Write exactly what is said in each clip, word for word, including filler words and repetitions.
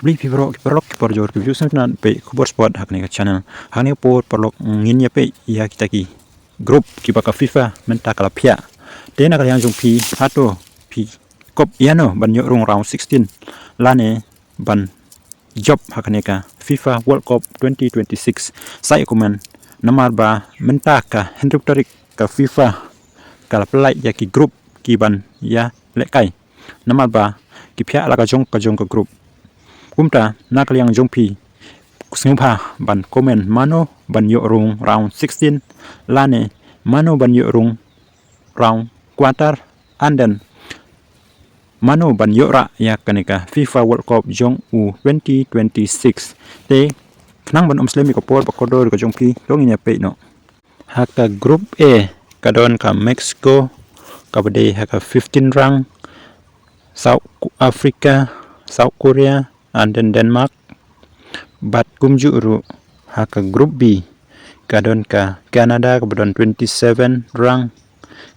Khublei phi baroh ki paralok ki parajor ki viewers na peit khubor sport ha kane ka channel. Ha kane ka por paralok ngin ïa peit ïa kita ki group kiba ka FIFA mynta ka la phiah. Te na ka liang jong phi, hato phi kop ïano ban ïoh rung round sixteen lane ban jop ha kane ka FIFA World Cup twenty twenty-six? Sa ïa comment. Namar ba mynta ka hynriew tarik ka FIFA ka la pynlait ïa ki group ki ban ïa lehkai. Namar ba ki phiah la ka jong ka jong ka group. Kumta na ka liang jong phi, sngewbha ban comment mano ban ïoh rung round sixteen lane mano ban ïoh rung round quarter, and then mano ban ïoh rah ïa kane ka FIFA World Cup jong u twenty twenty-six. Te khnang ban ym slem ïa ka por ba kordor ka jong phi, to ngin ïa peit noh. Ha ka group A ka don ka Mexico kaba dei ha ka fifteen rank, South Africa, South Korea, and then Denmark. Bad kumjuh ruh ha ka group B ka don ka Canada kaba don twenty-seven rank,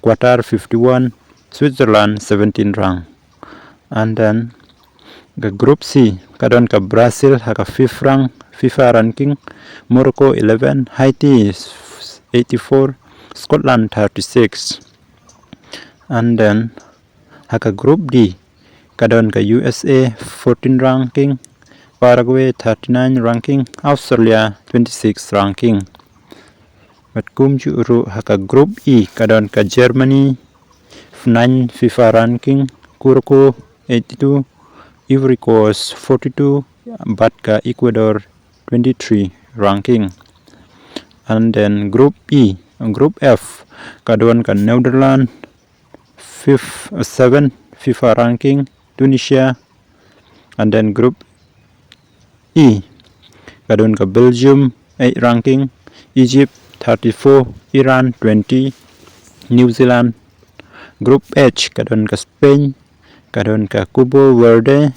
Qatar fifty-one, Switzerland seventeen rank. And then ka group C ka don ka Brazil ha ka fifth rank FIFA ranking, Morocco eleven, Haiti eighty-four, Scotland thirty-six. And then ha ka group D ka don ka U S A fourteen ranking, Paraguay thirty-nine ranking, Australia twenty-six ranking. Bad kumjuh ruh ha ka group E ka don ka Germany nine FIFA ranking, Curacao eighty-two, Ivory Coast forty-two, bad ka Ecuador twenty-three ranking. And then group E, group F ka don ka Netherlands fifth, uh, seven FIFA ranking, Tunisia, and then group E ka don ka Belgium eight ranking, Egypt thirty-four, Iran twenty, New Zealand. Group H ka don ka Spain, ka don ka Cabo Verde,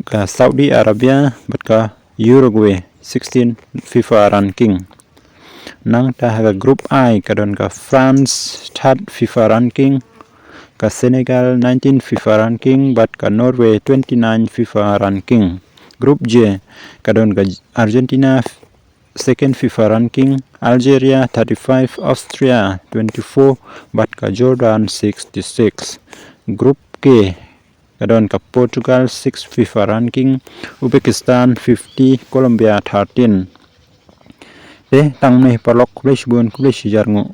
ka Saudi Arabia, bad ka Uruguay sixteen FIFA ranking. Nangta ha ka group I ka don ka France third FIFA ranking, ka Senegal nineteen FIFA ranking, bad ka Norway twenty-nine FIFA ranking. Group J ka don ka Argentina second FIFA ranking, Algeria thirty-five, Austria twenty-four, bad ka Jordan sixty-six. Group K ka don ka Portugal six FIFA ranking, Uzbekistan fifty, Colombia thirteen. Te tang mynne paralok, khublei shibun, khublei shihajar nguh.